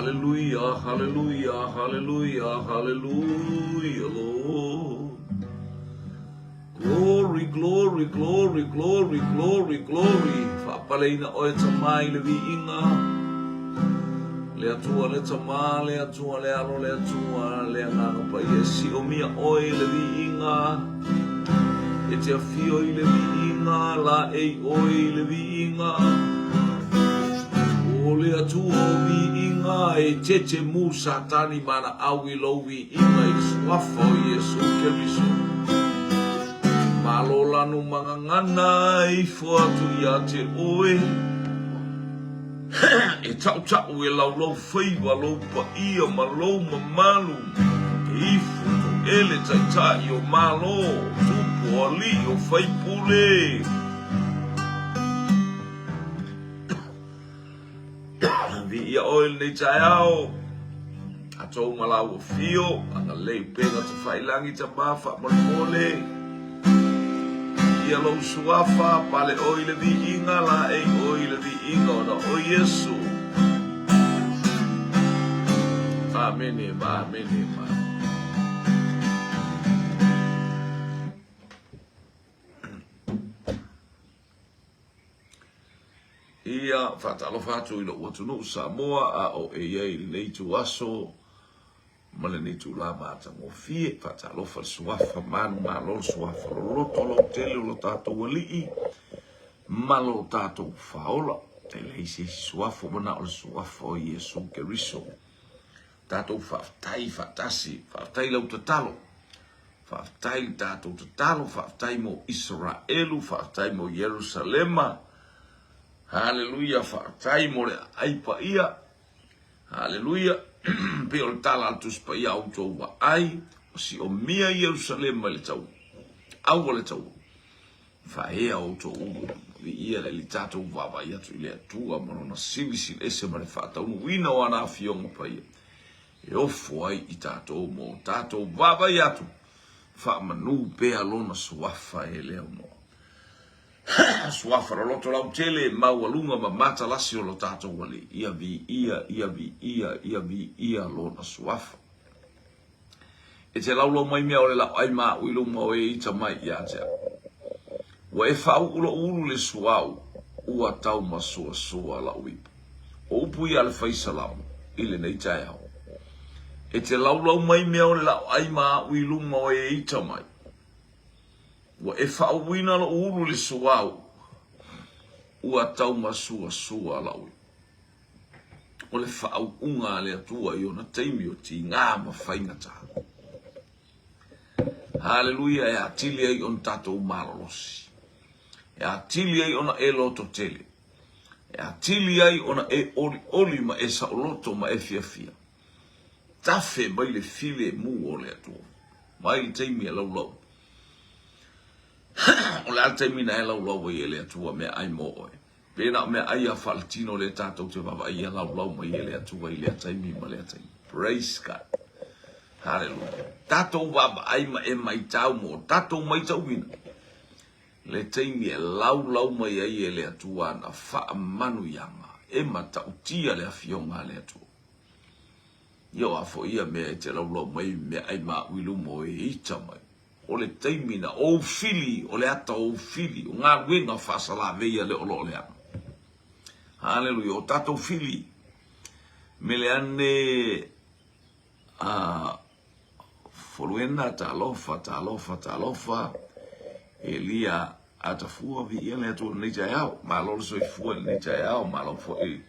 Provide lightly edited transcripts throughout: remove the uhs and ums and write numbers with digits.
Hallelujah, hallelujah, hallelujah, hallelujah, Lord. Glory, glory, glory, glory, glory, glory. Faapaleina oe Tama i le viiga. Le Atua le Tama, le Atua le Alo, le Atua le Agaga Paia e siomia oe i le viiga. E te afio i le viiga, laei oe i le viiga. O le Atua o viiga e tete mu Satani ma ana au i lou viiga i le suafa o Iesu Keriso. Malo lanu ma gagana ifo atu ia te oe. E taʻutaʻu e laulou faiva lou paia ma lou mamalu, e ifo toʻele taitai o Malo, tupu o alii o faipule. Viia oe i lenei taeao, tatou ma lau afio, agalelei upega tafailangi tama faamolemole. Ia lou suafa, pale oe i le viiga, laei oe i le viiga ona o Iesu. Amene ma amene ma. Ia, faatalofa atu i lou atunuu Samoa a o e i ai i lenei ituaso ma lenei itula matagofie. Faatalofa le suafa manumalo, le suafa loloto lautele o lo tatou Alii ma lo tatou Faaola. E leai se isi suafa ua na o le suafa o Iesu Keriso. Tatou faafetai faatasi, faafetai lau tatalo. Faafetai i le tatou tatalo, faafetai mo Isaraelu, faafetai mo Ierusalema. Haleluia, faafetai mo le aai paia. Haleluia. Pei o le tala a le Tusi Paia a outou vaai, ua siomia Ierusalema i le tau au o le taua. Faaea outou ulu, viia le Alii tatou vaavaai atu i le Atua ma lona silisili ese ma le faataunuuina o ana afioga paia. E ofo ai i tatou mo tatou vaavaai atu, faamanu pea lona suafa e le aunoa. Suafa loloto lautele, maualuga ma matalasi o lo tatou Alii, ia viia, ia viia, ia viia lona suafa. E te laulau mai mea o le laʻu ai ma aʻu i luma o e ita mai ia te au. Ua e faauu loʻu ulu le suauu, ua taumasuasua laʻu ipu. O upu ia a le fai salamo i lenei taeao. E te laulau mai mea o le laʻu ai ma aʻu i luma o e ita mai. Ua e faauuina loʻu ulu le suauu, ua taumasuasua laʻu ipu. O le faauuga a le Atua i ona taimi o tigā ma faigata. Haleluia, e atili ai ona tatou malolosi. E atili ai ona e lototele. E atili ai ona e olioli ma e saoloto ma e fiafia. Tafe mai le filemu o le Atua. Mai le taimi e laulau. O le a le taimi na e laulau ai e le Atua meaai mo oe? Pe na o meaai a faaletino lea tatou te vaavaai ia laulau mai e le Atua i lea taimi ma lea taimi. Praise God. Hallelujah. Tatou vaavaai ma e maitau mo tatou maitauina le taimi e laulau mai ai e le Atua ana faamanuiaga e matautia le afioga a le Atua. Ia o a foi ia mea e te laulau mai meaai ma au i luma o e ita mai. O le taimi na ou fili, o le ata o ou fili, o galuega faasalavei a le o lo o leaga. Haleluia, o tatou fili, mele ane a Foluena, talofa, talofa, talofa, Elia Atafua, viia le Atua i lenei taeao, malo le soifua i lenei taeao, malo foi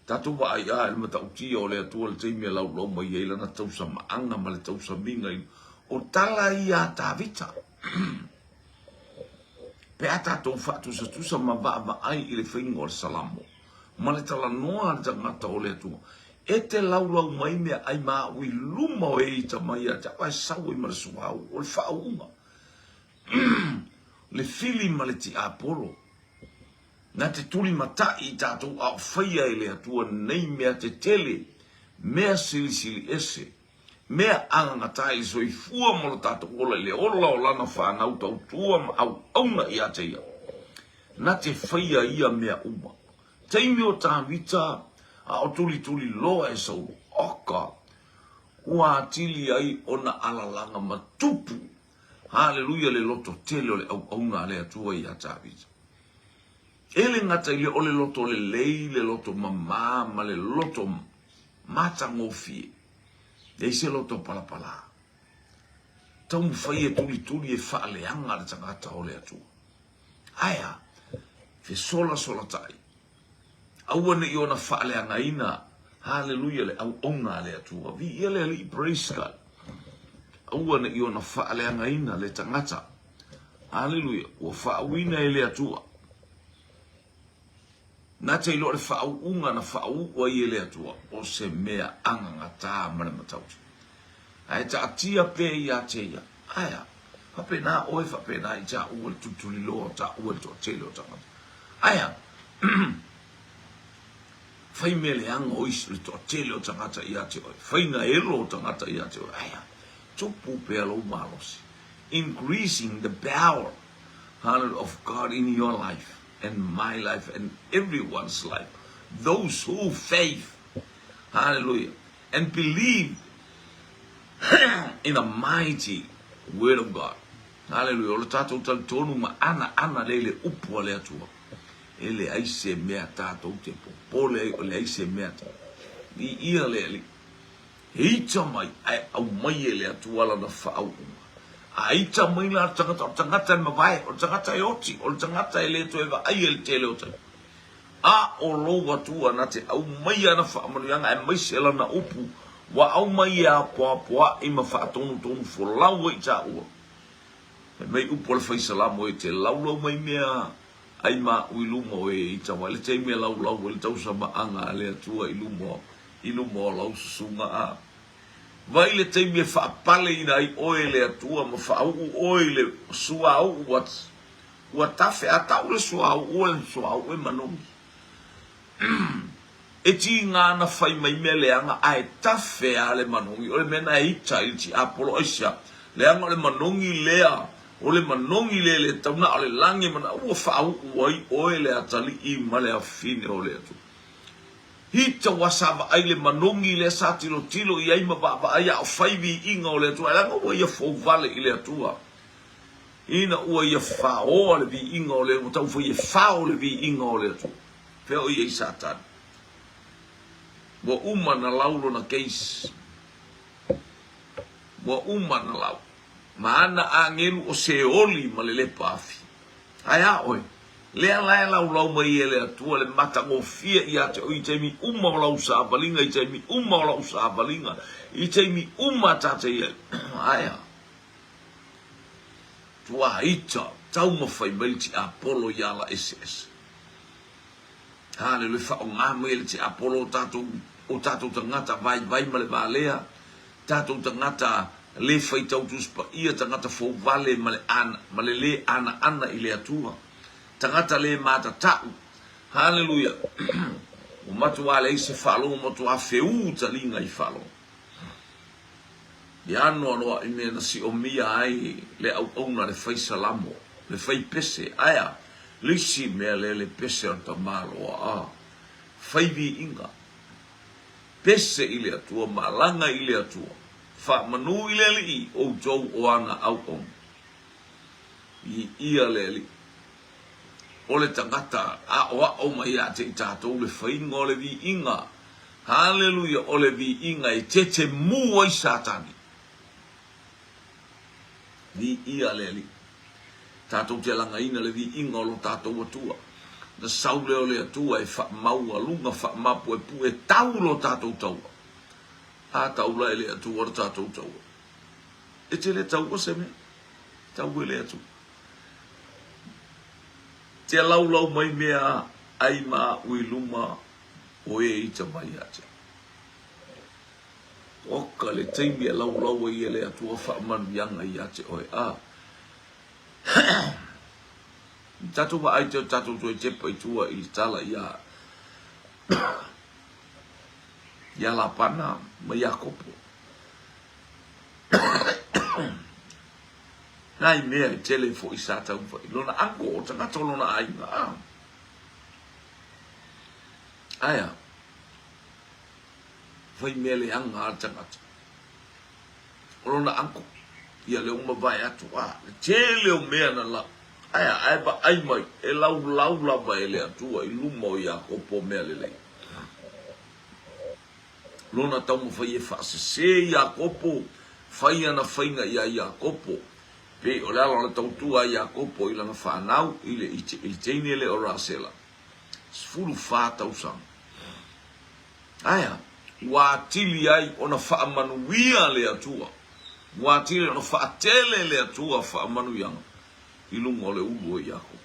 Tatou vaai a i le matautia o le Atua i le taimi e laulau mai ai lana tausamaaga ma le tausamiga i o tala ia a Tavita. Pe a tatou faatusatusa ma vaavaai i le faiga o le Salamo ma le talanoa a le tagata o le Atua, e te laulau mai meaai ma au i luma o e ita mai ia te au, ae sau ai ma le suauu o le faauuga, le fili ma le tiapolo. Na te tulimatai i tatou a o faia e le Atua nei mea tetele, mea silisili ese, mea agagata i le soifua ma lo tatou ola i le ola o Lana fanau tautua ma auauna ia te Ia. Na te faia ia mea uma. Taimi o Tavita, A o tulituliloa e Saulo, oka, ua atili ai ona alalaga ma tupu. Haleluia le loto tele o le auauna a le Atua ia Tavita. E le gata i lea o le loto lelei, le loto mama ma le loto matagofie. Leai se loto palapala. Taumafai e tulituli e faaleaga le tagata o le Atua. Ae a? Fesolasola-tai. Aua ne i ona faaleagaina, haleluia, le auauna a le Atua. Viia le Alii, praise God. Aua ne i ona faaleagaina le tagata, haleluia, ua faauuina e le Atua. Na te iloa le faauuga na faau'u ai e le Atua, o se mea agagatā ma le matautu. Ae taatia pea ia te ia. Ae a? Faapena oe, faapena i tāua le tulituliloa o tāua le toatele o tagata. Ae a? Fai mea leaga o isi, le toatele o tagata ia te oe. Faiga elo o tagata ia te oe. Ae a? Tupu pea lou malosi. Increasing the power of God in your life and my life and everyone's life. Those who faith, hallelujah, and believe in the mighty word of God. Hallelujah. O le tātou talitonu ma ana ana lei le upu a le Atua. E leai se mea tātou te popole ai, o leai se mea tā. I ia le ali. E ita mai, ae aumai e le Atua lana whaauunga. A ita mai la tangata, o tangata e mavae, o tangata e oti, o tangata e le toe vaai e le tele o tai. A o lou Atua na te aumaia ana faamanuiaga aemaise lana upu ua aumai e apoapoaʻi ma faatonutonu folau ai i tāua. Fai mai upu a le Faisalamo e te laulau mai mea ai maʻu i luma o e ita wai le taimi e laulau ai le tausamaaga a le Atua i luma i luma o lau susuga a vai le taimi e faapaleina ai oe e le Atua ma faauu oe i le suauu ua Ua tafe a tau le suauu e suauu e manogi. E tiga ana fai mai mea leaga ae tafe a le manogi. O le mea na e ita i le tiapolo aisea? Leaga o le manogi lea, o le manogi lea le tau na o le lagi e mana ua faauu ai oe le atalii ma le afine o le Atua. Ita ua sa vaai le manogi lea sa tilotilo i ai ma vaavaai a o fai viiga o le Atua. Leaga ua ia fouvale i le Atua. Ina ua ia faoa le viiga o le, ua taumafai e fao le viiga o le Atua. Fea o i ai Satani? Ua uma na lau lona case. Ua uma na lau. Ma ana agelu o Seoli ma le lepa afi. Ae a oe? Lea la e laulau mai e le Atua le matagofie ia te oe i taimi uma o lau savaliga, i taimi uma o lau savaliga, i taimi uma ta te i ai. Ae a? Tuaita, taumafai mai le tiapolo i ala eseese. Haleluia, faaaoga mai e le tiapolo o tatou, o tatou tagata vaivai ma le valea, tatou tagata le faitau Tusi Paia, tagata fouvale ma le ana, ma le le anaana i le Atua, tagata le matatau. Haleluia. Ua matuā leai se faalogo, matuā feū taliga i faalogo. I anoanoaʻi mea na siʻomia ai le auauna le fai salamo, le fai pese, ae a? Le isi mea lea le pese o le tamaloa, a fai viiga, pese i le Atua, malaga i le Atua, faamanu i le Alii outou o ana auauna. Viia le Alii. O le tagata aʻoaʻo mai ia te i tatou le faiga o le viiga. Haleluia! O le viiga e tetemu ai Satani. Viia le Alii. Tatou te lagaina le viiga o lo tatou Atua. Na sau lea o le Atua e faamaualuga, faamapuepue, tau lo tatou taua. A taula e le Atua lo tatou taua. E te le taua se mea. Tau e le Atua. Te laulau mai mea ai ma aʻu i luma o e ita mai ia te au. Oka le taimi e laulau ai e le Atua faamanuiaga ia te oe. A. Tatou vaai te o tatou toe tepa i tua i le tala ia ia Lapana ma Iakopo. Nai mea e tele foʻi sa taumafai i lona uncle, o tagata o lona aiga. A. Ae a? Fai mea leaga a le tagata. O lona uncle, ia lea ua mavae atu, a, le tele o mea na lau. Ae a, ae vaai mai, e laulau lava e le Atua i luma o Iakopo mea lelei. Lona taumafai e faasese Iakopo, fai ana faiga iā Iakopo, pei o le ala o le tautua a Iakopo i lana fanau i le, i le teine lea o Rasela, 14 tausaga. Ae a? Ua atili ai ona faamanuia le Atua, ua atili ai ona faatele le Atua faamanuiaga i luga o le ulu o Iakopo.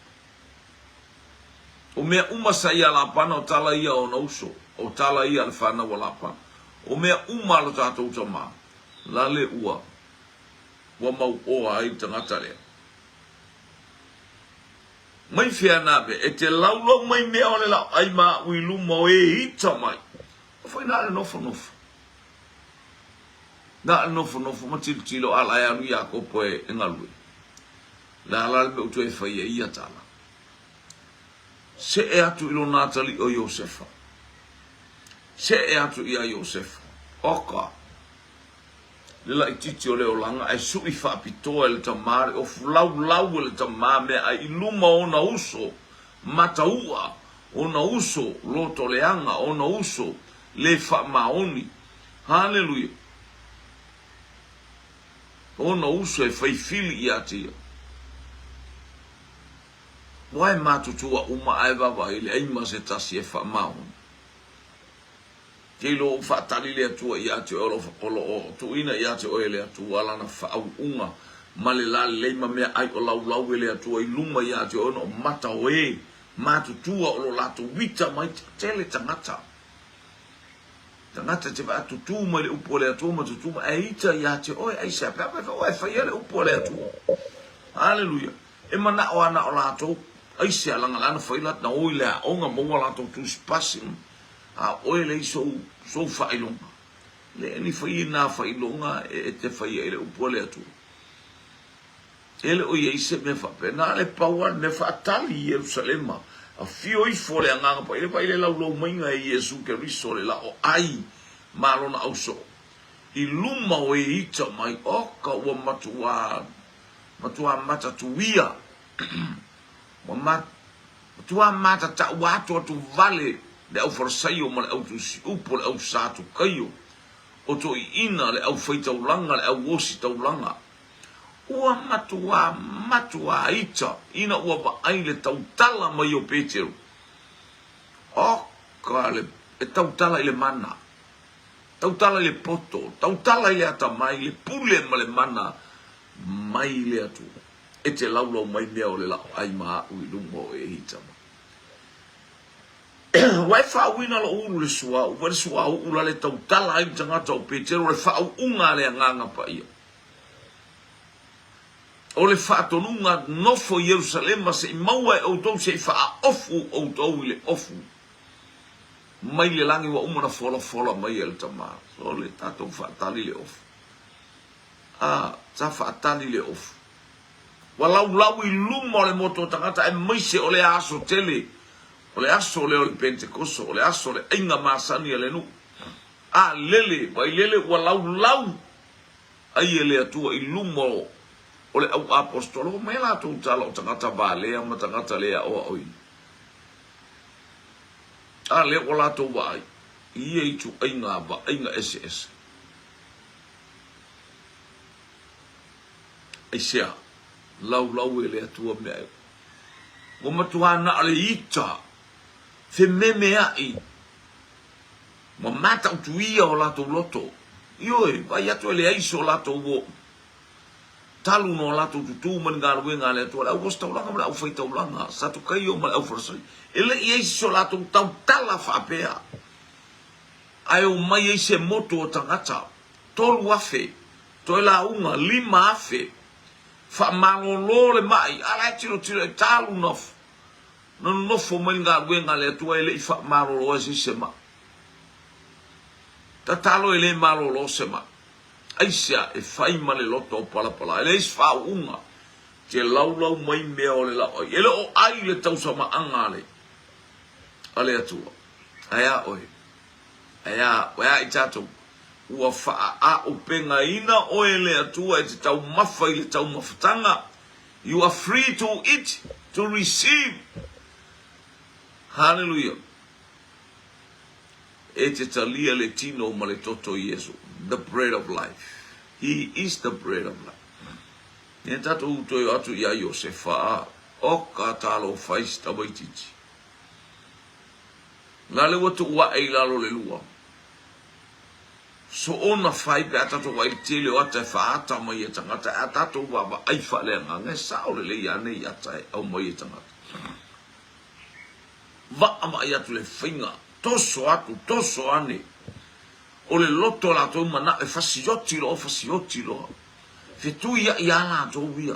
O mea uma sa ia Lapana, o tala ia a ona uso, o tala ia a le fanau a Lapana. O mea uma a lo tatou tama, lale ua, ua mauoa ai le tagata lea. Mai fea na mea, e te laulau mai mea o le laoai ma aʻu i luma o e ita mai. O foi na o le nofonofo. Na o le nofonofo ma tilotilo a la e alu Iakopo e galue. Le a la le mea ua toe fai ai ia tala. Seʻe atu i lona atalii o Iosefa. Seʻe atu iā Iosefa. Oka! Le laitiiti o le olaga ae suʻi faapitoa e le tamā le ofu laulau e le tamā meaai i luma o ona uso matauʻa, ona uso lotoleaga, ona uso le faamaoni. Haleluia! Ona uso e fai fili ia te ia. Ua e matutua uma ae vaavaai leai ma se tasi e faamaoni. Kei lo ou faatali le Atua ia te oe, o lo o tuuina ia te oe e le Atua lana faauuga ma le lalelei ma mea ai o laulau e le Atua i luma ia te oe ona o mata o e matutua o lo latou ita mai tele tagata. Tagata te vaa tutū mai le upu a le Atua ma tutū mai ae ita ia te oe aisea pe a pe oe e faia le upu a le Atua. Haleluia. E manao ana o latou aisea langa lana fai la na o i le aoga maua latou tusi pasi a oe leai sou sou faailoga. Le ni fai nā faailoga e te faia i le upu a le Atua. E le o i ai se mea faapena, le pau lava le mea faatali i Ierusalema, afio ifo le Agaga Paia, vaai le laulau maiga e Iesu Keriso le laoai ma lona ausoo i luma o e ita mai, oka ua matuā, matuā matatuia, ua matuā matatau atoato vale le au Farisaio ma le au Tusiupu, le au Satukaio, o toeaiina, le au faitaulaga, le au ositaulaga. Ua matuā matuā ita ina ua vaai le tautala mai o Peteru. Oka le, e tautala i le mana, tautala i le poto, tautala i le atamai, le pule ma le mana mai le Atua. E te laulau mai mea o le laoai ma aʻu i luma o e ita mai. Ua e faauuina lou ulu i le suauu, ua le suauu la le tautala ai le tagata o Peteru, o le faauuga a le Agaga Paia. O le faatonuga, Nofo i Ierusalema se i maua e outou se i faaofu outou i le ofu mai le lagi ua uma ona folafola mai e le Tama. So le tatou faatali le ofu. A, sa faatali le ofu. Ua laulau i luma o le motu o tagata aemaise o lea aso tele, o le aso lea o le Pentekoso, o le aso o le aiga masani a le nuu. A lele, vailele ua laulau ai e le Atua i luma o le au aposetolo, ua mai latou tala o tagata valea ma tagata le aoaoina. A lea ua latou vaai i ia ituaiga vaaiga eseese. Aisea? Laulau e le Atua mea e. Ua matua na o le ita fememeai Ua matautuia o latou loto. Ioe, vaai atu e leai so latou oo. Talu na o latou tutū mai le galuega a le Atua, le au ositaulaga ma le aufaitaulaga, Satukaio ma le Aufarasai, e le i ai so latou tautala faapea. Ae omai ai se motu o tagata, 3,000, toe lauga, 5,000, faamalolo le mai, a la e tilotilo e talu na Nonofo mai le galuega a le Atua e le i faamalolo ai se isi mai. Tatalo e le malolo se mai. Aisea e fai ma le loto o palapala ai. E leai se faauuga. Te laulau mai mea o le laoai. E le o ai le tausamaaga a le Atua. Ae a oe? Ae a, ae a i tatou? Ua faaaupegaina oe e le Atua e te taumafa i le taumafataga. You are free to eat, to receive. Hallelujah. E te talia le tino ma le toto o Iesu, the bread of life. He is the bread of life. Nei tatou toe o atu ia Iosefa, oka talofa i si tamaititi. La le ua tuu ae i lalo le lua. Soona fai pe a tatou vaai i le tele o ata e faaata mai e tagata, a tatou vaavaai faaleagaga, e sao lelei a nei ata e aumai e tagata. Vaavaai atu le faiga, toso atu, toso ane. O le loto o latou manao e fasioti loa, fasioti loa. Fetuiai a latou ia.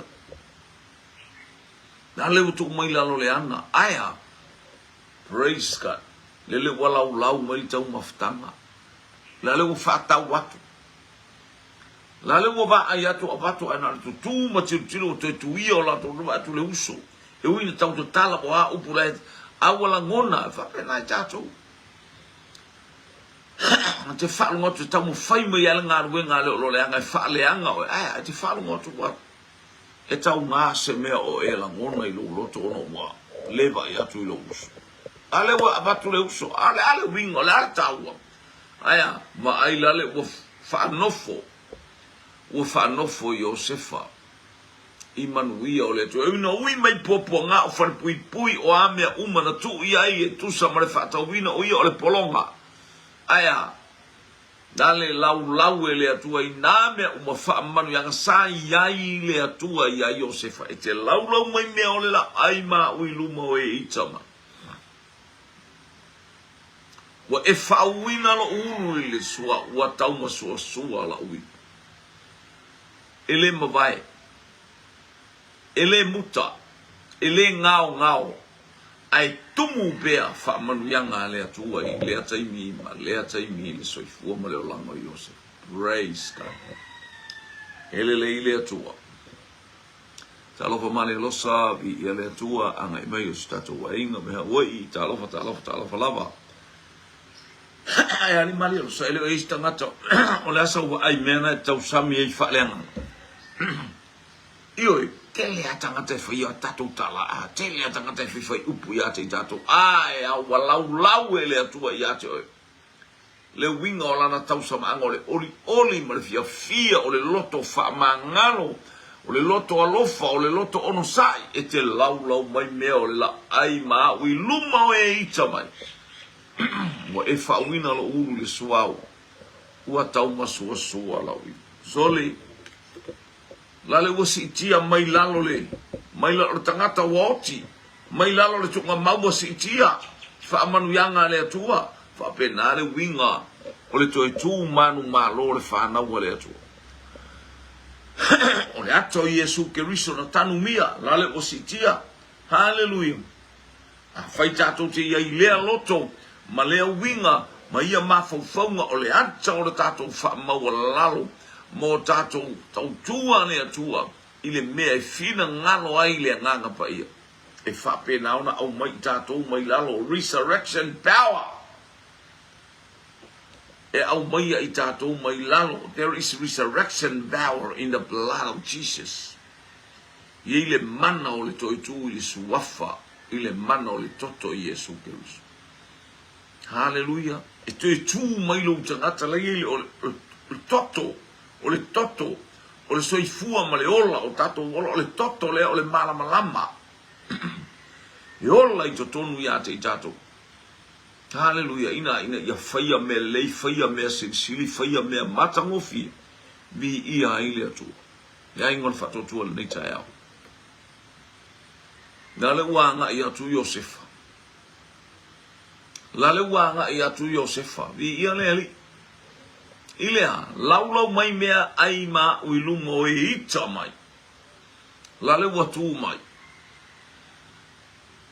La le ua tuu mai lalo le ana, ae a? Praise God. Lele ua laulau mai le taumafataga. Lale ua faatau atu. Lale ua vaai atu avatu ae na o le tutū ma tilotilo ua toe tuia o latou luma atu le uso. E ui ina tau tatala o a upu la a ua lagona e faapena i tatou. E te faalogo atu e taumafai mai lava le galuega a le o lo leaga e faaleaga oe ae a e te faalogo atu ua E tauga se mea o e lagona i lou loto ona ua le vaai atu i lou uso. A lea ua avatu le uso, a o le a le uiga, o le a le taua? Ae a, vaai la le ua faanofo, ua faanofo Iosefa i manuia o le Atua. E ui na ui mai puapuaga o falepuipui o a mea uma na tuu i ai e tusa ma le faatauina o ia o le pologa. Ae a, Na le laulau e le Atua i nā mea uma faamanuiaga sa i ai le Atua iā Iosefa, e te laulau mai mea o le laʻai ma aʻu i luma o Eita mai. Ua e faauuina loʻu ulu i le sua, ua taumasuasua laʻu ipu. E le mavae, e le muta, e le gaogao, Ae tumu pea faamanuiaga a le Atua i lea taimi ma lea taimi i le soifua ma le olaga o Iosefa. Praise God. E lelei le Atua. Talofa ma le alosa, viia le Atua, agai mai o si tatou aiga me Hawaii, talofa, talofa, talofa lava. Ae ali mali alosa, e le o i ai se tagata o le asa ua ai mea na e tausami ai faaleagaga. Ioe, tele a tagata e faia a tatou tala, a tele a tagata e faifai upu ia te i tatou, ae a ua laulau e le Atua ia te oe. Le uiga o lana tausamaaga o le olioli ma le fiafia, o le loto faamagalo, o le loto alofa, o le loto onosai, e te laulau mai mea o le laʻai ma aʻu i luma o e ita mai. Ua e faauiina lou ulu i le suauu, ua taumasuasua lau ipu. Soli! Lale ua siitia mai lalo le, mai lalo le tagata ua oti, mai lalo le tuugamau ua siitia, faamanuiaga a le Atua, faapena le uiga o le toe tu manumalo o le fanau a le Atua. O le ata o Iesu Keriso na tanumia, lale ua siitia. Haleluia! Afai tatou te i ai i lea loto ma lea uiga ma ia mafaufauga o le ata o le tatou faamaualalo mo tatou tautua le Atua i le mea e finagalo ai le Agaga Paia, e faapena ona aumai i tatou mai lalo o resurrection power e aumaia i tatou mai lalo, there is resurrection power in the blood of Jesus. I ai le mana o le toitū i le suafa i le mana o le toto i Iesu Keriso. Haleluia! E toe tū mai lou tagata la i ai o le toto, o le toto, o le soifua ma le ola o tatou ola, o le toto lea o le malamalama e ola i totonu ia te i tatou. Haleluia! Ina ina ia faia mea lelei, faia mea silisili, faia mea matagofie, viia ai le Atua. Le aiga o le faatuatua i lenei taeao. La le ua agai atu Iosefa. La le ua agai atu Iosefa. Viia le Alii. I le a, laulau mai mea ai ma aʻu i luma o e ita mai. La le ua tu mai.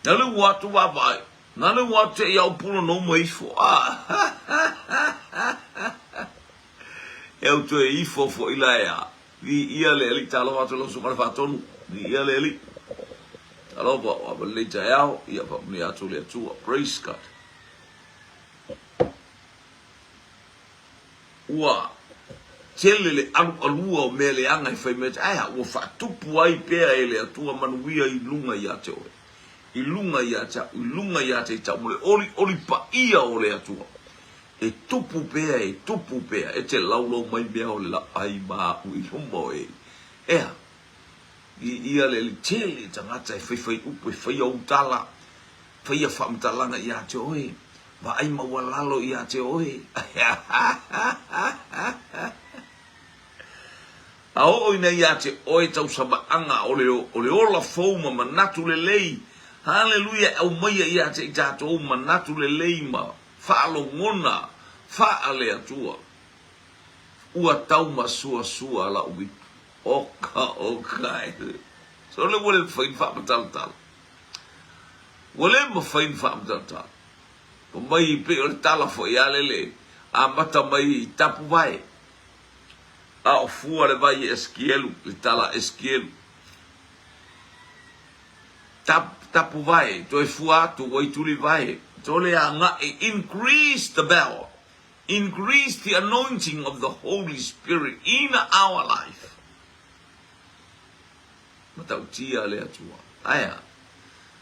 La le ua atu vaavaai. La le ua atu te i au pulo no ma ifo. Ah, E au toe ifo foi la e a. Viia le Alii talofa atu lau susuga le Faatonu. Viia le Alii. Talofa o ava lelei taeao, ia faamanuia atu le Atua. Praise God. Ua tele le alualua o mea leaga e fai mai ai, ae ua faatupu ai pea e le Atua manuia i luga ia te oe, i luga ia te au, i luga ia te itau, mo le olioli paia o le Atua. E tupu pea, e tupu pea, e te laulau mai mea o le laʻai ma aʻu i luma o e. Ea, i ia le tele tagata e faifai upu, e faia ou tala, faia faamatalaga ia te oe, Vaai maualalo ia te oe. A oo ina ia te oe tausamaaga o le, o le ola fou ma manatu lelei, haleluia, e aumaia ia te i tatou manatu lelei ma faalogona faale-Atua. Ua taumasuasua la'u ipu. Oka, oka e. Sole ua le mafai ona faamatalatala. Ua le mafai ona faamatalatala. Fai mai pei o le tala foi a lele amata mai i Tapuvae, a o fua le vai e Esikielu, le tala a Esikielu. Tap, Tapuvae, toe fua atu ua i Tulivae, tole agai, increase the power, increase the anointing of the Holy Spirit in our life. Matautia le Atua. Aea,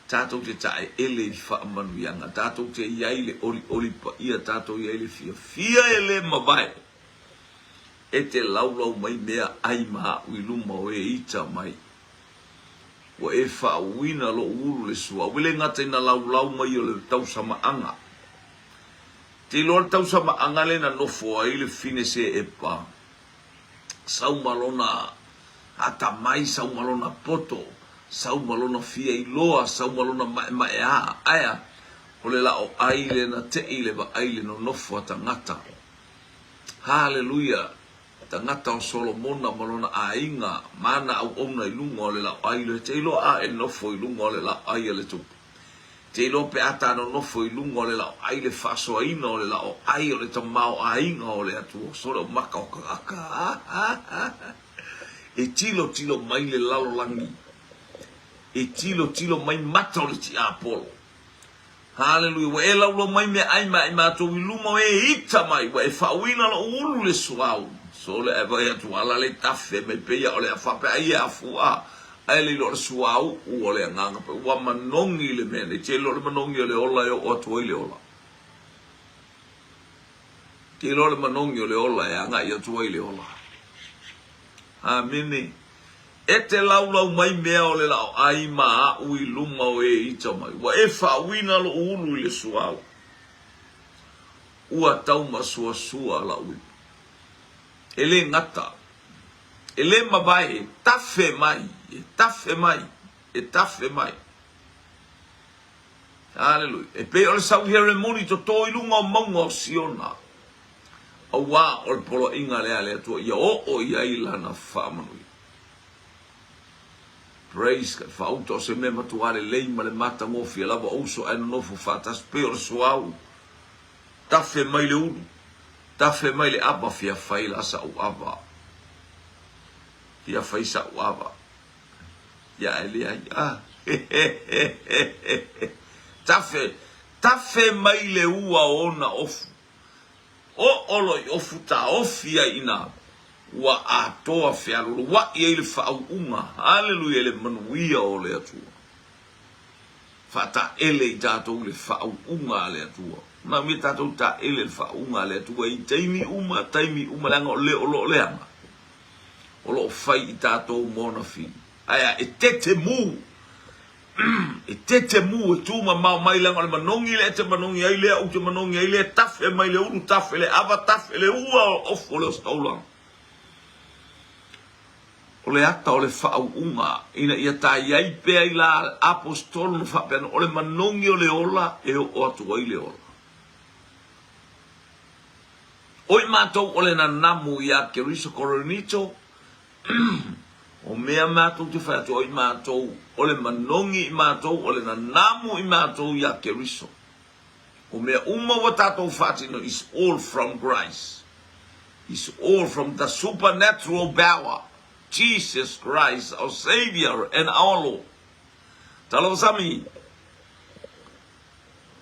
tatou te taeele i faamanuiaga, tatou te i ai le olioli paia, tatou i ai le fiafia e le mavae, e te laulau mai mea ai ma aʻu i luma o e ita mai. Ua e faauuina loʻu ulu le suauu, e le gata ina laulau mai o le tausamaaga. Te iloa le tausamaaga lea na nofo ai le fine seepa, sau ma lona atamai, sau ma lona poto, sau ma lona fia iloa, sau ma lona maemaea, aea, o le lao ai le na tei le vaai le nonofo a tagata. Haleluia! Tagata o Solomona ma lona aiga, ma ana auauna i luga o le lao ai le te iloa a e nofo i luga o le lao ai a le tupu. Te iloa pe a ta nonofo i luga o le lao ai le faasoaina o le lao ai o le tamaoaiga o le Atua, sole o maka o tagata. E tilotilo mai le lalolagi, e tilotilo mai mata o le tiapolo. Haleluia, ua e laulau mai meaai ma i matou i luma o e ita mai, ua e faauina lou ulu le suau. Sole ae vaai atu ala le tafe mai peia o le a faapea ai e afua, ae le iloa o le suauu o le agaga pe ua manogi le mea nei. Te iloa le manogi o le ola e oo atu ai le ola. Te iloa le manogi o le ola e agai atu ai le ola. Amene. E te laulau mai mea o le laoai ma aʻu i luma o e ita mai. Ua e faauina loʻu ulu i le suauu. Ua taumasuasua la'u ipu. E le gata, e le mavae, e tafe mai, e tafe mai, e tafe mai. Aleluia. E pei o le sau Heremoni toto i luga o mauga o Siona. Auā o le poloaiga lea a le Atua ia oo i ai lana faamanuia. Praise God. Faauta o se mea matua lelei ma le matagofie lava o uso ae nonofo faatasi pei o le suauu. Tafe mai le ulu, tafe mai le ava, fia fai la sa'u ava. Fia fai sa'u ava. Ia ae leai. Ah. Tafe, tafe mai le ua o ona ofu. Oo loa i ofu taofi ai ina ua atoa fealoloaʻi ai le faauuga, haleluia, i le manuia o le Atua. Faataele i tatou i le faauuga a le Atua. Manaomia tatou taele i le faauuga a le Atua i taimi uma, taimi uma, leaga o le o lo o leaga, o lo o fai i tatou mo ona fili. Ae a, e tetemu E tetemu, e tumamao mai leaga o le manogi lea e te manogi ai lea ou te manogi ai lea, tafe mai le ulu, tafe le ava, tafe le ua o ofu o le ositaulaga. O le ata o le faauuga ina ia tai ai pea i la aposetolo na faapea o le manogi o le ola e oo atu ai le ola. O i matou o le nanamu iā Keriso Korinito, O mea matou te whai atu ai matou, o le manogi i matou, o le nanamu i matou iā Keriso. O mea uma ua tatou faatino is all from Christ. Is all from the supernatural power, Jesus Christ, our Savior and our Lord. Talofa Sami!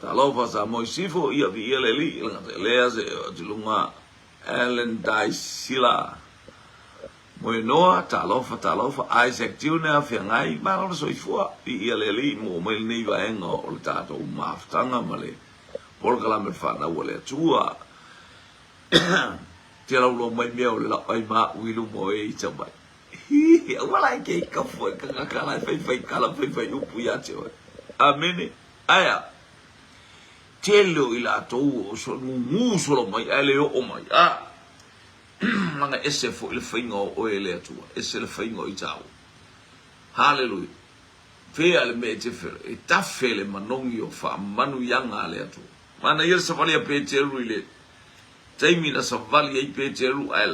Talofa Samoa i sifo, ia viia le Alii, lea se atu lunga. Allen Daisila Moenoa, talofa, talofa, Isaac Junior, feagai, malo le soifua, viia le Alii, maua mai lenei vaega o le tatou mafutaga ma le polokalame o le fanau a le Atua. Te laulau mai mea o le lau ai ma au i luma o e ita mai. Hi, aua la e ke i kafu e kangaka la e fai fai kala fai fai upu ia te oe. Amene. Aea. Tele o i latou o so ngungu solo mai ae le oo mai. Ah. Laga ese foi le faiga o oe e le Atua, ese le faiga o i tāua. Haleluia. Fea le mea e te felo, e tafe le manogi o faamanuiaga a le Atua. Manaia le savali a Peteru i le taimi na savali ai Peteru ae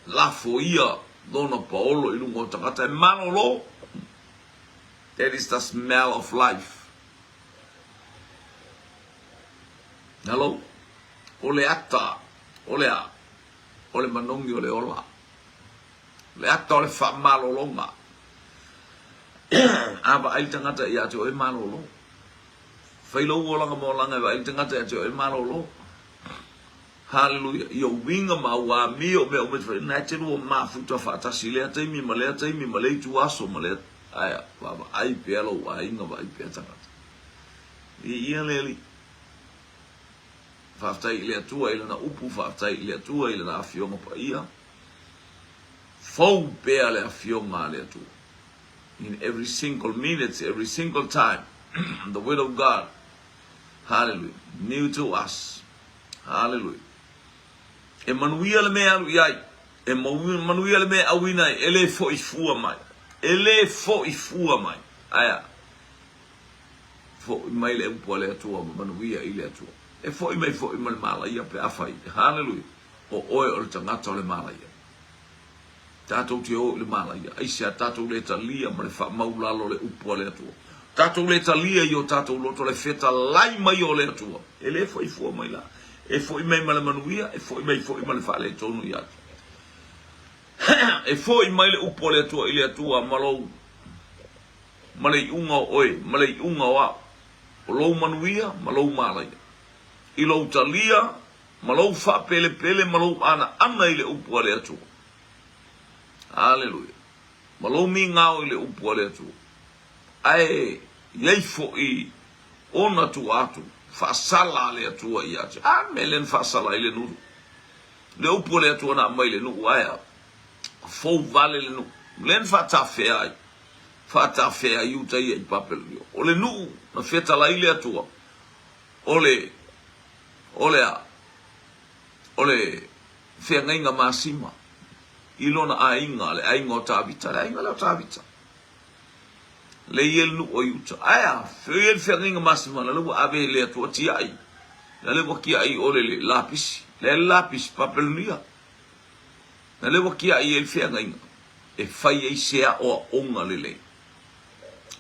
lafo ia lona paolo i luga o tagata e malolo. That is the smell of life. Hello? O le ata, o le a? O le manogi o le ola. O le ata o le faamalologa. A vaai le tagata ia te oe malolo. Fai lou olaga ma olaga e vaai le tagata ia te oe malolo. Haleluia. I ou uiga ma au amio o mea uma e te fai, na e te lua mafuta faatasi i lea taimi ma lea taimi ma lea ituaso ma lea, ae vaavaai pea lou aiga, vaai pea tagata. Viia le Alii. Faafetai i le Atua i Lana upu, faafetai i le Atua i Lana Afioga Paia. Fou pea le Afioga a le Atua. In every single minute, every single time, the will of God, hallelujah, new to us, hallelujah. E manuia le mea alu i ai, e manuia le mea auina ai, e le foi fua mai, e le foi fua mai. Aia, Foi mai le upu a le Atua ma manuia i le Atua. E foi mai foi ma le malaia pe afai, haleluia, o oe o le tagata o le malaia. Tatou te o i le malaia, aisea tatou le talia ma le faamaulalo le upu a le Atua. Tatou le talia i o tatou loto le fetalai mai o le Atua. E le foi fua mai la. E foi mai ma le manuia, e foi mai foi ma le faaletonu ia te. E foi mai le upu a le Atua i le Atua ma lou ma le iuga o oe, ma le iuga o au, o lou manuia ma lou malaia, i lou talia ma lou faapelepele ma lou anaana i le upu a le Atua. Aleluia. Ma lou migao i le upu a le Atua. Ae i ai foi ona tua atu, faasala a le Atua ia te. A le mea lea na faasala ai le nuu. Le upu a le Atua na aumai i le nuu, ae a? Fou vale le nuu. Lea na faatafea ai. Faatafea ai uta ia i Papelonia. O le nuu na fetalai le Atua, o le, o le a? O le feagaiga masima i lona aiga, le aiga o Tavita, le aiga lea o Tavita. Le i ai le nuu o Iuta. Ae a, fea i ai le feagaiga masima, la le ua ave e le Atua tiai. La le ua tiai o le lapisi. Le lapisi Papelonia. Na lea ua tiai ai le feagaiga e fai ai se aoaoga lelei.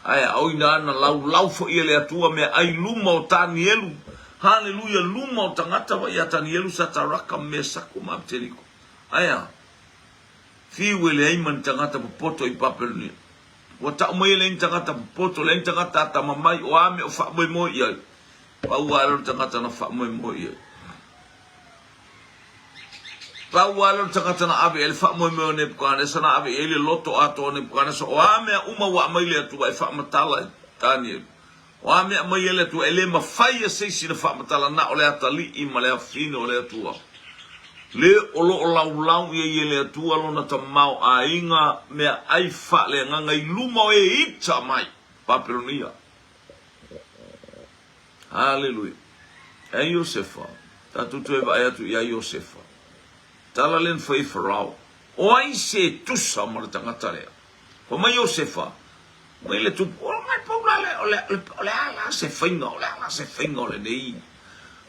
Ae aoina ana laulau foi e le Atua meaai luma o Tanielu, haleluia, luma o tagata wa ia Tanielu, Sataraka, Mesako ma Apeteniko. Ae a? Fiu e leai ma ni tagata popoto i Papelonia. Ua tau mai e leai ni tagata popoto, leai ni tagata atamamai, o a mea o faamoemoe i ai? Pau lava lea o le tagata na faamoemoe i ai. Pau lava lea o le tagata na ave i ai le faamoemoe o Nebukanesa, na ave i ai le loto atoa o Nebukanesa, o a mea uma ua aumai le Atua e faamatala i Tanielu, o a mea aumai e le Atua, e le mafai e se isi na faamatala, na o le atalii ma le afine o le Atua. Le o lo o laulau i ai e le Atua lona tamaoaiga meaai faaleagaga i luma o e ita mai Papelonia. Haleluia. E Iosefa, tatou toe vaai atu iā Iosefa. Tala lea na fai e Farao, O ai se tusa ma le tagata lea? Fai mai Iosefa, mai le tupu, o mai pau la le, o le, o le a la se faiga, o le a la se faiga o lenei,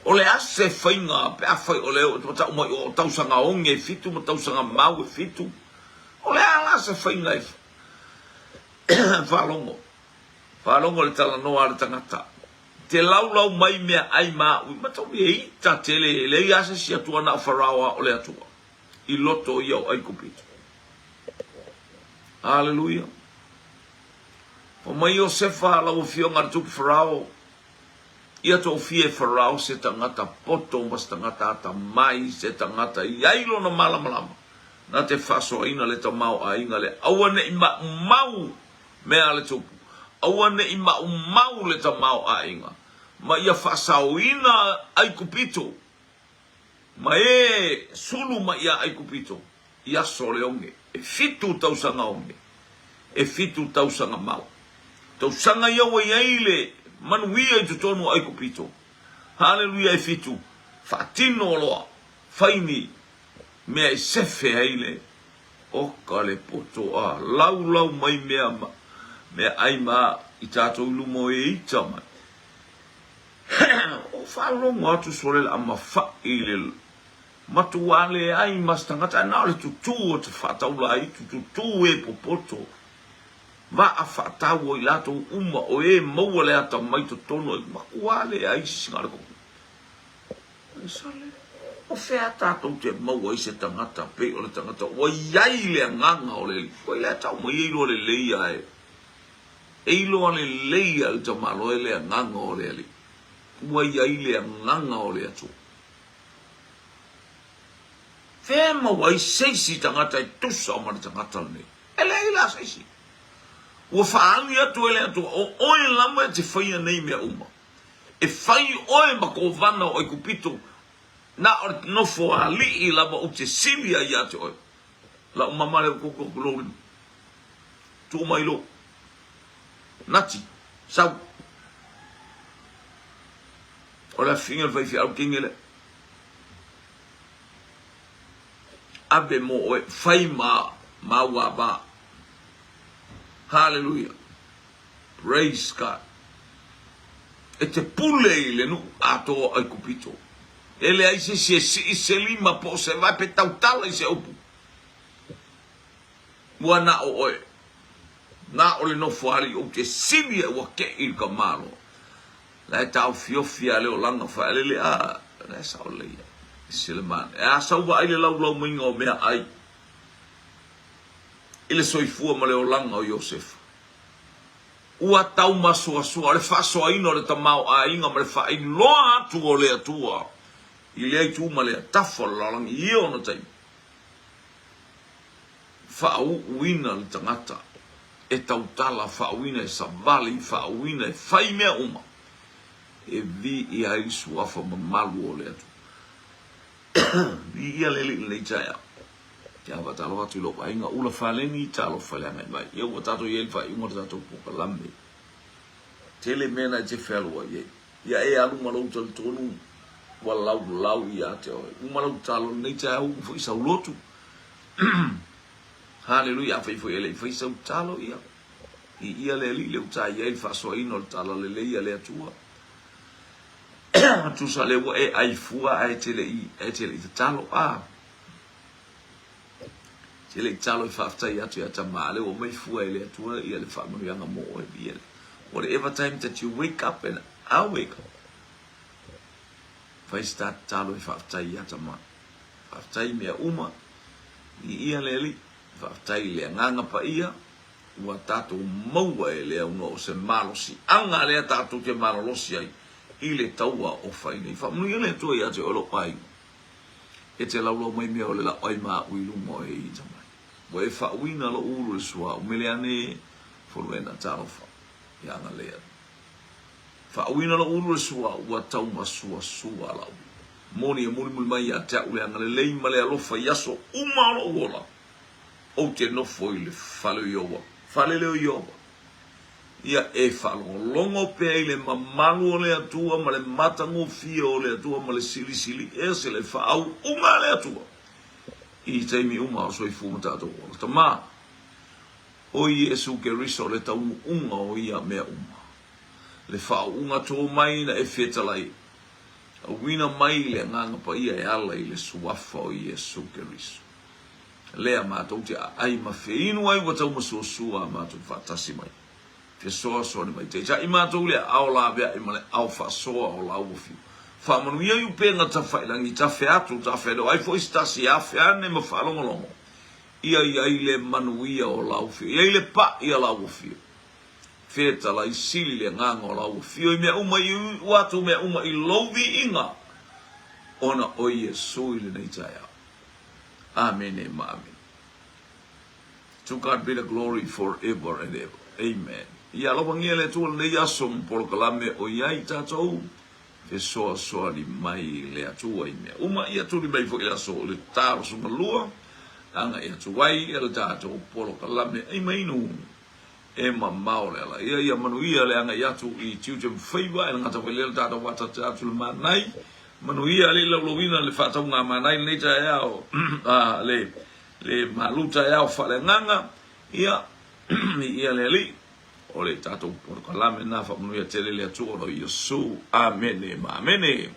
o le a se faiga pe afai o le o tau mai o tausaga oge e fitu ma tausaga mau e fitu, o le a la se faiga e faalogo. Faalogo le talanoa a le tagata, Te laulau mai mea ai ma au i matauli e ita tele e leai lava se isi Atua na o Farao a o le Atua i loto ia o Aikupito. Aleluia. Fai mai Iosefa, lau afioga le tupu Farao, Ia tofia e Farao se tagata poto ma se tagata atamai, se tagata i ai lona malamalama, na te faasoaina le tamaoaiga lea. Aua ne i maumau mea a le tupu, aua ne i maumau le tamaoaiga, ma ia faasaoina Aikupito ma e sulu mai ia Aikupito i aso o le oge, e fitu tausaga oge, e fitu tausaga mau. Tausaga ia ua i ai le manuia i totonu o Aikupito. Haleluia e fitu, faatino loa, fai ni mea e sefe ai le oka le poto a laulau mai mea ma mea ai ma i tatou i luma o e ita mai. O faalogo atu sole le a mafa'i le Matua leai ma se tagata ae na o le tutū o te faataula ai, tutū e popoto, vaa faatau o i latou uma o e maua le atamai totonu ai, matua leai se sina le koko. Ai sole, o fea tatou te maua ai se tagata pei o le tagata ua i ai le agaga o le Alii. Ua i lea tau mai e iloa lelei a e, e iloa lelei a le tamaloa e le agaga o le Alii. Ua i ai le agaga o le Atua. Fea e maua ai se isi tagata e tusa ma le tagata lenei? E leai la se isi. Ua faaali atu e le Atua, o oe lava e te faia nei mea uma. E fai oe ma kovana o Aikupito, na o le nofo alii lava ou te sili ai ia te oe. Lau mama lea ua koko atu lou lima. Tuu mai lou. Nati, sau. O le afiga o le faifeau kenge lea. Ave mo oe, fai ma mau ava. Hallelujah. Praise God. E te pule i le nuu atoa o Aikupito. E leai se isi e sii se lima po o se vae pe tautala i se upu. Ua na o oe. Na o le nofo alii ou te sili ai ua kei i le tamaloa. La e taofiofi a le olaga faelele a la e sao lelei a ese le manaia. E a sau vaai le laulau maiga o mea ai i le soifua ma le olaga o Iosefa. Ua taumasoasoa o le faasoaina o le tamaoaiga ma le faailoa atu o le Atua i lea itu ma lea tafa o le lalolagi i ia ona taimi. Faauuina le tagata e tautala, faauuina e savali, faauuina e fai mea uma e viia ai le suafa mamalu o le Atua. Viia le Alii i lenei taeao. Ia faatalofa atu i lou aiga ula faleni, talofa i le agai mai. Ia ua tatou i ai i le faaiuga o le tatou polokalame. Tele mea na e te fealuai ai. Ia e alu ma lou talitonu ua laulau ia te oe. Uma lau tatalo i lenei taeao, uma foi sau lotu. Haleluia, afai foi e le i fai sau tatalo, ia, viia le Alii, lea ua ta i ai le faasoaina o le talalelei a le Atua. Tusa lea ua e ai fua ae te le i, e te le i tatalo, a. Te le i tatalo e faafetai atu ia Tama, lea ua aumai fua e le Atua ia le faamanuiaga mo oe, viia le. Whatever time that you wake up and I wake up, fai se ta tatalo e faafetai ia Tama. Faafetai i mea uma, viia le Alii, faafetai i le Agaga Paia ua tatou maua e le aunoa o se malosiaga lea tatou te malolosi ai i le taua o fai nei. Faamanuia le Atua ia te oe lou aiga, e te laulau mai mea o le lau ai ma au i luma o e ita mai. Ua e faauiina lou ulu i le suauu, mele ane Foluena, talofa, ia agalelei atu. Faauiina lou ulu i le suauu, ua taumasuasua lau Moni e mulimuli mai ia te au le agalelei ma le alofa i aso uma o lou ola, ou te nofo i le fale o Ieova, fale lea o Ieova. Ia e faalogologo pea i le mamalu o le Atua ma le matagofie o le Atua ma le silisili ese le faauuga a le Atua i taimi uma o soifua ma tatou ola. Tama, o Iesu Keriso le taunuuga o ia mea uma, le faauuga tō mai na e fetalai Auina mai le Agaga Paia e ala i le Suafa o Iesu Keriso. Lea matou te aai ma feinu ai ua taumasuasua a matou faatasi mai. Fesoasoani mai taitai matou i le aao laveai ma le aao faasoa o la ua fiu. Faamanuia i upega tafailangi tafe atu tafe alo ai foi se tasi e afe ane ma faalogologo ia i ai le manuia o la ua fiu. Ia i le pa'i a la ua fiu. Fetalai sili le agaga o lau afio i mea uma i iu atu mea uma i lou viiga ona o Iesu i lenei taeao. Amene ma amene. To God be the glory for ever and ever. Amen. Ia alofagia le Atua lenei aso ma polokalame o i ai tatou fesoasoani mai le Atua i mea uma. Ia tuli mai foi le aso o le 82 agai atu ai le tatou polokalame ai mainu e mamao le ala. Ia ia manuia le agai atu i tiute ma faiva e le gata foi lea le tatou faatata atu le manai. Manuia le laulauina le faatauga manai lenei taeao a le le malu taeao faaleagaga. Ia ia le Alii o le tatou polokalame na faamanuia tele le Atua o Iesu. Amene ma amene.